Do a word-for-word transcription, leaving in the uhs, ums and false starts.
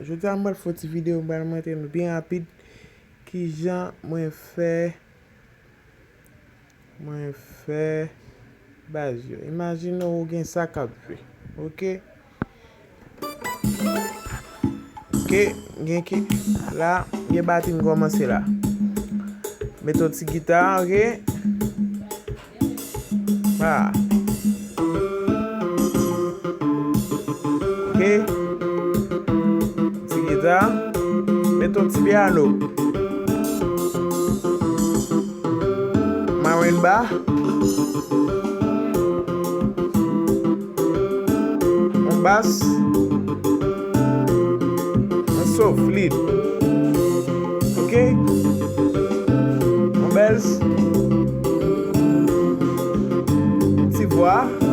Jodi a m pral fè yon ti videyo, m pral montre nou byen rapid kijan mwen fè, mwen fè baz yo. Imajine w gen sa k ap jwe. Oke? Oke, gen ki la, gen batri m kòmanse la. Mete yon ti gita, oke? Ah. Oke. Ti gita. Mete yon ti pyano. Marimba. Yon bas. Yon sof, lead. Oke. Yon bèz. Ti vwa.